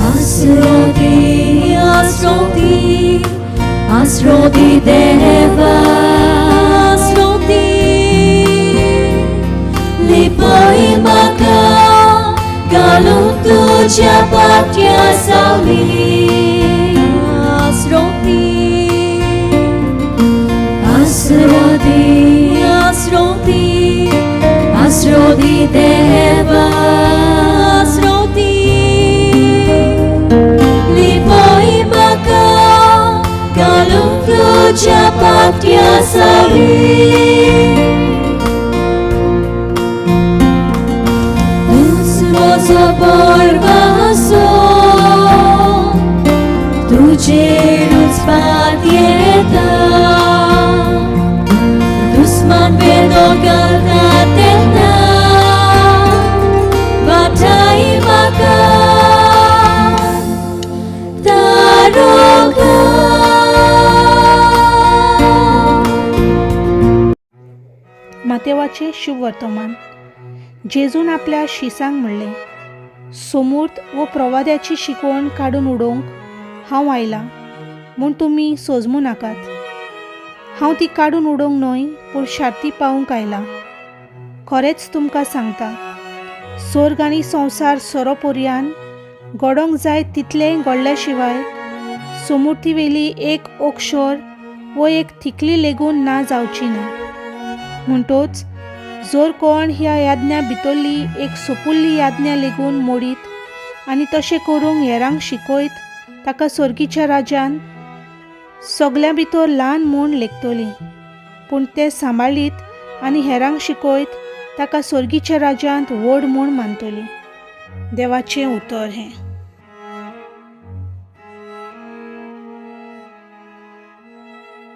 आसरो दी, आसरो दी, आसरो दी देवा, आसरो दी. लिपय म्हाका घालून तुज्या पाट्या सावली, आसरो दी. आसरो दी, आसरो दी, आसरो दी देवा, आसरो दी. लिपय म्हाका घालून तुज्या पाट्या सावली. तूंच म्हजो भरवंसो, तुजेरूच पातयेता. दुस्मान वेदो घालता तेन्ना वाटाय म्हाका तारोगा. मातेवाचें शुभ वर्तमान. जेजून आपल्या शिसांक म्हणलें, सोमूर्त वो प्रवाद्याची शिकवण काडून उडोवंक हांव आयलां म्हूण तुमी सोजमू नाकात. हांव ती काडून उडोवंक न्हय, पूण शार्ती पावूंक आयलां. खरेंच तुमकां सांगता, सोर्ग आनी संवसार सोरो पोरयान घडोवंक जाय तितलेंय घडल्या शिवाय सोमुर्तीवेली एक अक्षर वो एक थिकली लेगून ना जावची ना. म्हणटोच जर कोण ह्या याज्ञा भितरली एक सोपुल्ली याज्ञा लेगून मोडीत आनी तशें करूंक हेरांक शिकयत, ताका सोर्गीच्या राज्यान सगल्यां भितर ल्हान म्हूण लेखतली. पूण ते सांबाळीत आनी हेरांक शिकयत ताका सोर्गीच्या राज्यांत व्हड म्हूण मानतली. देवाचें उतर हें.